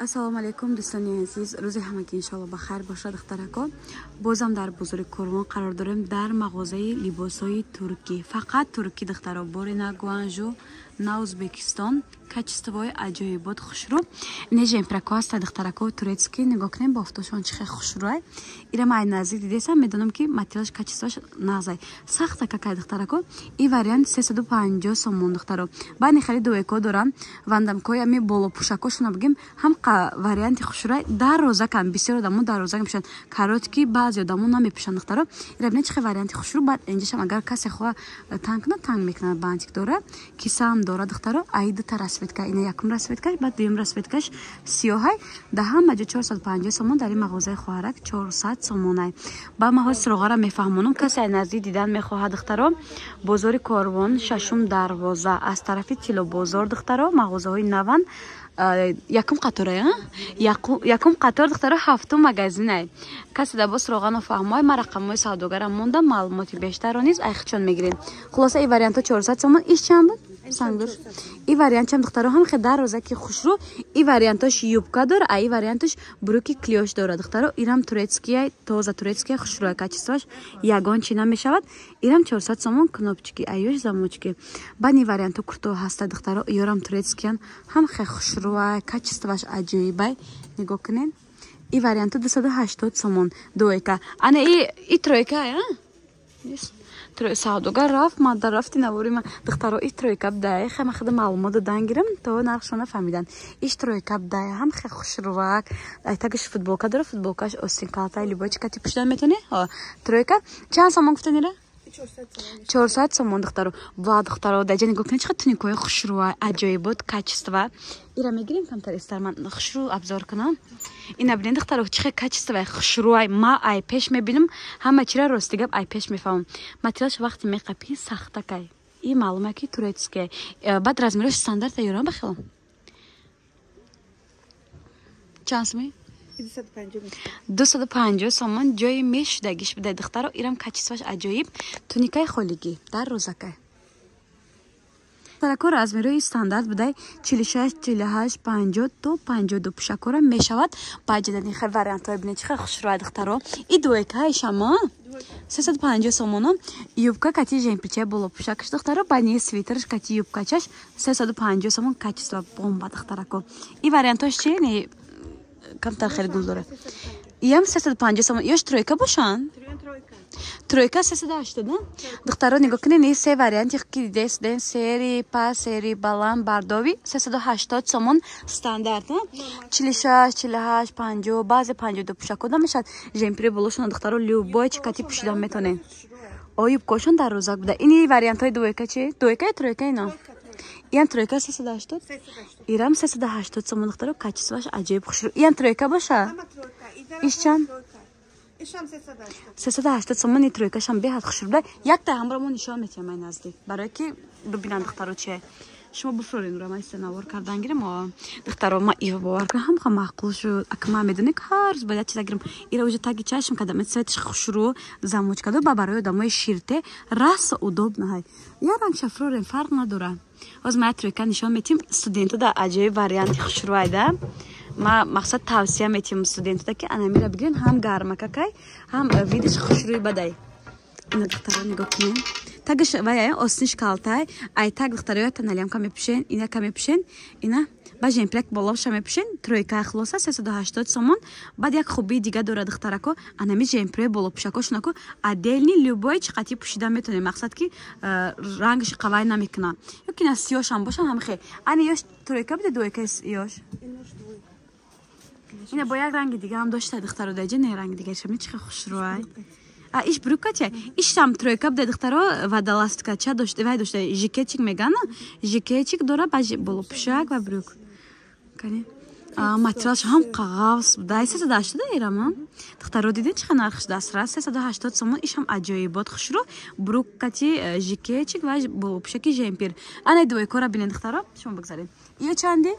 Ассалому алайкум, дӯстони азиз. Рӯзи ҳамагӣ, иншоалло, ба хайр бошад, духтарако. Бозам дар бозори Корвон қарор дорем, дар мағозаи либосҳои туркӣ. Фақат туркӣ, духтаро, боре на Гуанжу, на Узбекистон. Качествои аҷоибот, хушрӯ. Ине жемпирако ҳаста, духтарако, турецкий. Нигоҳ кунем, бофтошон чӣ хел хушрӯай. Ира ман наздик дидесам, медонам, ки материалаш, качествоаш нағзай. Сахта какай, духтарако. И вариант 350 сомон, духтаро. Баъд хеле дуэко дорам, вандамкои ами болопӯшакошона бигем, ҳам варианти хушрӯай, дар розакам. Бисёр одамо дар розак мепӯшанд, короткий баъзе одамо намепӯшанд, духтаро. Ира бинед, чӣ хел варианти хушрӯ. Баъд инҷашам агар касе хоҳа танг кунад, танг мекунад, бантик дора, кисаам дора, духтаро. Ай дута расцветка, ина якум расцветкаш, баъд дуюм расцветкаш сиёҳай. Да ҳама ҷо 450 сомон, дар ин мағозаи хоҳарак 400 сомонай. Ба ман ҳози суроғара мефаҳмонам, касе ай наздик дидан мехоҳад, духтаро. Бозори Корвон, шашум дарвоза, аз тарафи Тилобозор, духтаро, мағозаҳои наван, якум қатора, якум қатор, духтаро, ҳафтум магазинай. Касе да бо суроғано фаҳмой, ман рақамҳои савдогарам мондам, маълумоти бештарро низ айхчон мегирем. Хулоса, и вариантҳо 400 сомон. Иш чанд буд, сангдуш? И вариантчам, духтаро, ҳам хе дар розаки хушрӯ. И вариантош юбка дора, а и вариантош брюки клёш дора, духтаро. Ирам турецкия, тоза турецкия, хушрӯя, качествоаш ягон чи намешавад. Ирам 400 сомон, кнопочки, аюш замочки. Баъд ин вариантҳо курто ҳаста, духтаро, ёрам турецкиян, ҳам хе хушрӯай, качествоаш аҷоибай. Нигоҳ кунед, и вариантҳо 280 сомон, двойка. Ана и тройка савдогар рафт, ман дар рафти навори ман, духтаро. И тройка бдай, хе ман худа маълумот додан гирам, то нархшона фаҳмидан. Иш тройка бдай, ҳам хе хушрувак. Айтагиш футболка дора, футболкаш остин калтай, любой чикати пӯшидан метавонӣ. Тройка чанд сомон гуфтанира? 400 сомон, духтаро. Ва, духтаро, даҷа нигоҳ кунед, чӣ туникои хушрӯа, аҷоибот, качество. Ира мегирем, камтар истар, ман хушрӯ обзор кунам. Ина бинед, духтаро, чӣ хел качество, хушрӯай. Ма ай пеш мебинам ҳама чира, рости гап, ай пеш мефаҳмам. Материалш вақте меқапӣ, сахтакай, и маълума, ки турецкий. Баъд размерош стандарта ёрам бахелам. Чанд сомӣ? 250 сомон. Ҷои мешудагиш буда, духтаро. Ирам качествоаш аҷоиб, туникаи холигӣ дар розакай. Тарако, размерои стандарт будай: 46, 48, 50 то 52 пӯшакора мешавад. Баъд ҷадани хел вариантҳое бинед, чӣ хел хушрӯай, духтаро. И двойкаи шама 350 сомоно. Юбка кати жемпича, боло пӯшакаш, духтаро, бани свитерш кати юбкачаш 350 сомон, качество бомба, духтарако. И вариантҳош чи не камтар хеле гул дорад. Иям 350 сомон. Ёш тройка бошанд, тройка 380. Духтаро, нигоҳ кунед, ни се варианти ки дидесден: сери пас, сери баланд, бардови, 380 сомон стандарт, 46, 48, 50, баъзе 52 пӯшако намешавад. Жемпири болошона, духтаро, любой чи кати пӯшидан метонед. О, юбкошон дар розак буда. Ини вариантҳои двойка чи? Двойка ё тройка ино? Иам тройка 380, ирам 380 сомон, духтаро, качествоаш аҷоиб, хушрӯ. Иам тройка боша? Иш чанд? 380 сомони. Тройкашам беҳад хушрӯ буда. Якта ҳамро мо нишон метиҳам ай наздик, барое ки бибинанд духтаро чие. Шумо буфрорен, ура ман навор кардан гирем. Духтаро, ма ива бовар кунам, ҳамха маъқул шуд. Ака, ман медонӣ, ҳар рӯз бояд чиза гирам. Ира уже таги чашм кардам, цветаш хушрӯ, замочка дор, ба барои одамои ширте расо удобно ҳай. Я ранг шафрорем, фарқ надора. Ҳозир ма тройка нишон метиҳем студенту да, аҷоиб варианти хушрӯай да. Ма мақсад тавсия метиҳем студентуда, ки анамира бигирен, ҳам гармакакай, ҳам видиш хушрӯи бадай. Ина, духтаро, нигоҳ кунем, тагаш вай остинш калтай. Ай таг, духтаро, ята налямка мепӯшен, инака мепӯшен, ина ба жемпирак болоша мепӯшен. Тройка, хулоса, 380 сомон. Баъд як хубии дига дорад, духтарако: анами жемпирои болопӯшакошонако отдельный, любой чиқати пӯшида метонем. Мақсад ки рангаш қавай намекунад, ё ки на сиёшам бошам ҳамхе. Ани ёш тройка буде, двойка ёш. Ина бо як ранги дига ҳам дошта, духтаро, даҷа не ранги дигаршам чӣ хел хушрӯай. А иш брюка ча? Ишам тройка буде, духтаро, водолазка ча дошта, вай дошта, жакетчик мегана, жакетчик дора, ба болопӯшак ва брюк. Кани, материалш ҳам қағавс будай. 380 ирама, духтаро, дидин, чӣ нархш дастрас, 380 сомон. Ишам аҷоибот, хушрӯ, брюк кати жакетчик ва болопӯшаки жемпир. Ана двойкора бинед, духтаро, шумо бигзаред. Ё чанди?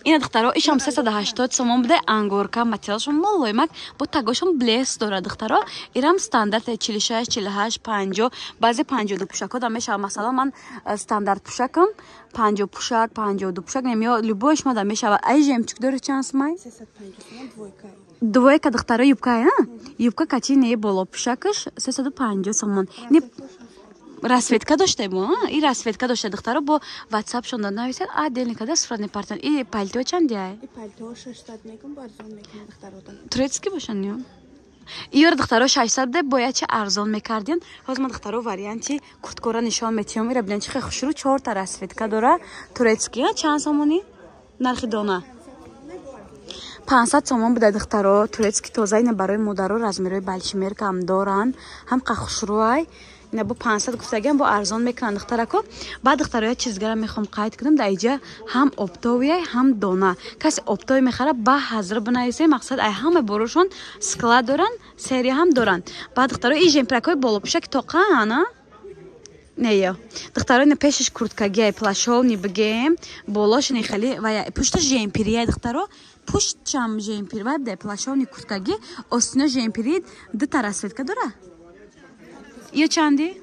Ина духтаро, ишам 380 сомон буде, ангорка материалшон молоимак, бо тагошон блеск дора, духтаро. Ирам стандарт 46, 48, 50, баъзе 52 пӯшакҳо да мешавад. Масалан, ман стандарт пӯшакам 50 пӯшак, 52 пӯшак немё, любой шумо да мешавад. Ай жемчуг дори чанд сумай? Двойка, духтаро, юбка, а? Юбка кати не боло пӯшакаш 350 сомон. Не расцветка доштем, и расцветка дошта, духтаро, бо ватсапшон да нависед, отдельно када сурат мепартан. И пальто чандиай? И пальто 600 мекун, бо арзон мекун, духтаро. Турецкий бошан ё? Иёр, духтаро, 600 де, бояд чи арзон мекардин. Ҳозир ман, духтаро, варианти курткора нишон метиҳам. Ира бинен, чи хеле хушрӯ, чорта расцветка дора. Турецкий, чанд сомонӣ? Нархи дона? 500 сомон буда, духтаро, турецкий тоза. Ина барои модаро размерҳои большемерка ҳам доранд. Ҳам қа хушрӯай. Ина бо 500 гуфтагиам, бо арзон мекунанд, духтарако. Баъд, духтаро, як чиз дигара мехоҳам қайд кунам: дар иҷа ҳам оптовый, ҳам дона. Касе оптовый мехара, ба ҳазр бинависе. Мақсад, ай ҳама борошон склад доранд, серия ҳам доранд. Баъд, духтаро, и жемпиракҳои болопӯшаки тоқаан, а? Не, ё, духтаро, ина пешаш курткагиай, плащёвый бигем, болош ини хеле ва пушта жемпирияй, духтаро, пуштчам жемпир вай буда, плащёвый курткаги, остино жемпири, дута расцветка дора. Ё чанди?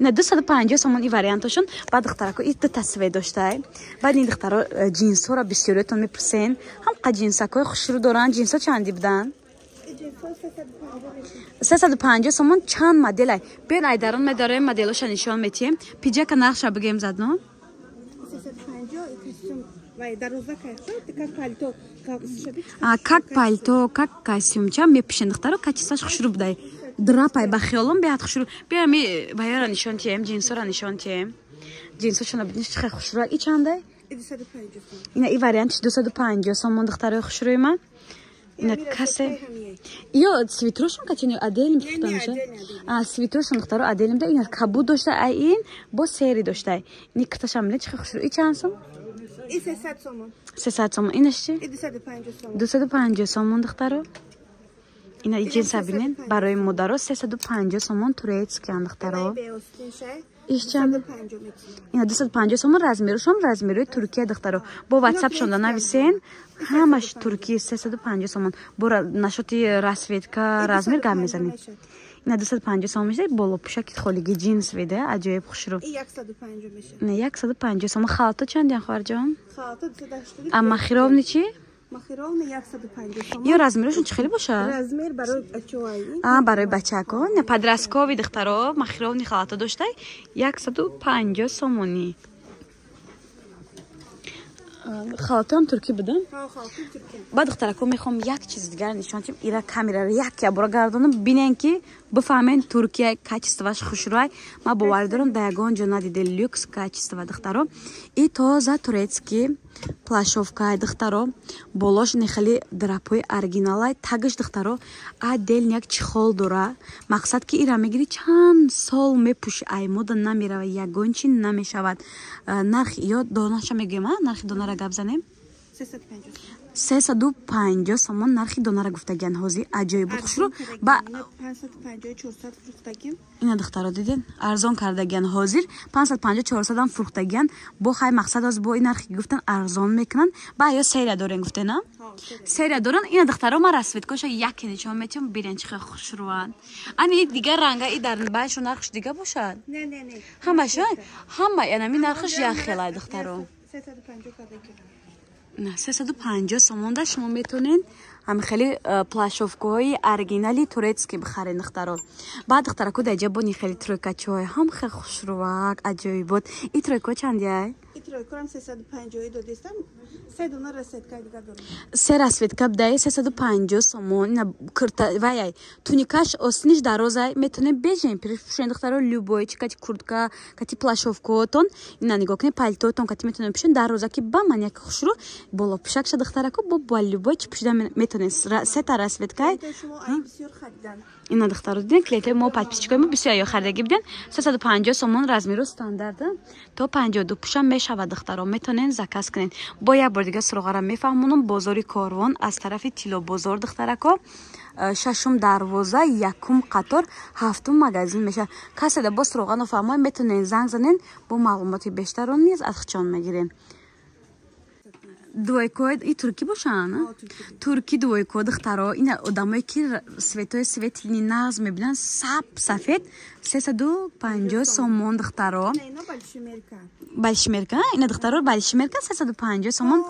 Ина 250 сомон и вариантошон. Баъд, духтарако, и дута цвет доштай. Баъд ин, духтаро, ҷинсҳоро бисёриятон мепурсен. Ҳам қа ҷинсакҳои хушрӯ доранд. Ҷинсҳо чанди буданд? 350 сомон. Чанд моделай? Биён, айдарон медорем, моделоша нишон метиҳем. Пиджака нақша бигем задно. Вай дароза как пальто. Как пальто, как костюмча мепӯшен, духтаро, качестваш хушрӯ будай. Драпай, ба хиёлом беҳад хушрӯ. Биё, ми ваяра нишон тиҳем, ҷинсора нишон тиҳем. Ҷинсошона биниш, чӣ хел хушрӯ. И чандай? Ина и вариантиш 250 сомон, духтарои хушрӯи ман. Ина касе ё свитерошон качини отдельно фурӯхта меша? А свитерошон, духтаро, отдельно да. Ина кабуд дошта, ай ин бо серый дошта. Ини киташам бинед, чӣ хел хушрӯ. И чанд сом? И 300 сомон. 300 сомон. Инаш чи? И 250 сомон. 250 сомон, духтаро. Ина ҷинса бинед, барои модаро 350 сомон, турецкиян, духтаро. Иш чанд? Ина 250 сомон, размерушон размерои Туркия, духтаро. Бо ватсапшонда нависен, ҳамаш турки, 350 сомон. Бо нашоти расцветка, размер гап мезанем. Ина 250 сомон мешавад боло пӯшаки холиги ҷинс виде, аҷоиб хушрӯ. И 150 меша. Ина 150 сомон. Халато чандиян, хоҳарҷон? Халато 280. А махеровный чи? Махеровный 150 сомон. Ё размерашон чӣ хеле бошад? Размер барои бачаҳо. А, барои бачако. На подростковый, духтаро, махеровный халато доштай 150 сомонӣ. Халатоам туркӣ будам. Баъд, духтарако, мехоҳам як чиз дигар нишон тиҳам. Ира камераро як ябора гардонам, бинен, ки бифаҳмен, Туркия качестваш хушрӯай. Ман боварӣ дорам, дар ягон ҷо надиде люкс качество, духтаро. И тоза турецкий плащёвкай, духтаро, болош нехели драпҳои оригиналай, тагаш, духтаро, отдельно як чехол дора. Мақсад, ки ира мегирӣ, чанд сол мепӯши, ай мода намерава, ягон чи намешавад. Нархи ё донаша мегӯем, нархи донара гап занем. 350 сомон нархи донара гуфтагиан ҳозир. Аҷоиб буд, хушрӯ ба. Ина, духтаро, диден, арзон кардагиан ҳозир, 550, 400 фурӯхтагиан. Бо хай, мақсад, ҳозир бо ин нархи гуфтан арзон мекунанд. Ба ё серия дорен, гуфтена, серия доран. Ина, духтаро, ман расцветкоша яке нишон метиҳам, бинен, чӣ хел хушрӯанд. Ани дигар ранга и дар баъшо нархш дига бошад? Ҳамаша, ҳама янами нархш як хелай, духтаро. 350 сомонда шумо метавонед ҳами хеле плащёвкаҳои оригинали турецкий бихаред, духтаро. Баъд, духтарако, дар ҷа бони хеле тройкачиҳои ҳам хеле хушрӯвак, аҷоибот. И тройко чандияй? Тройкорам 350 додистам, се дона расцветка дига дорам. Се расцветка бдаи, 350 сомон. Ина курта ваяй, туникаш остиниш дарозай, метавонед бежен пӯшен, духтаро, любой чи кати куртка, кати плащёвкаотон. Ина нигоҳ кунед, пальтоотон кати метавонед пӯшен, дароза, ки ба ман як хушрӯ боло пӯшакша, духтарако, бо любой чи пӯшида метавонед. Сета расцветкай. Ина, духтаро, диден, клиентои мо, подписчикои мо бисёр ё харидагӣ буден. 350 сомон, размеру стандарта, то 52 пӯшам мешавад, духтаро, метавонед заказ кунед. Бо як бор дига суроғара мефаҳмонам: бозори Корвон, аз тарафи Тиллобозор, духтарако. Шашум дарвоза, якум қатор, ҳафтум магазин мешавад. Касе да боз суроға нофаҳмои, метонен занг занен, бо маълумоти бештарро низ аз хичон мегирем. Двойко и туркӣ бошанд, турки двойко, духтаро. Ина одамое ки цветои светлый нағз мебинанд, сап сафед, 350 сомон, духтаро. Большемерка ина, духтаро, большемерка 350 сомон.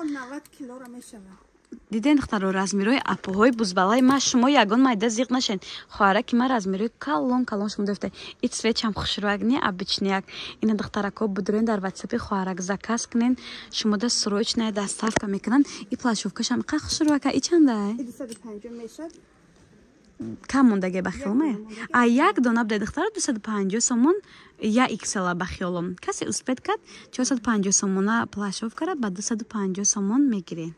Диден, духтаро, размерои апоҳои бузбалаи ма. Шумо ягон майда зиқ нашен, хоҳараки ма размерои калон калон шумо дофта. И цветчам хушрӯяк, не обычныяк. Ина, духтарако, будурен, дар ватсапи хоҳарак заказ кунен, шумода срочная доставка мекунанд. И плащовкашам қа хушрӯяка. И чандай? Кам мондаге ба хиёлме, а як дона буда, духтаро, 250 сомон. Я иксела ба хиёлом, касе успеть кард, 450 сомона плащовкара ба 250 сомон мегирен.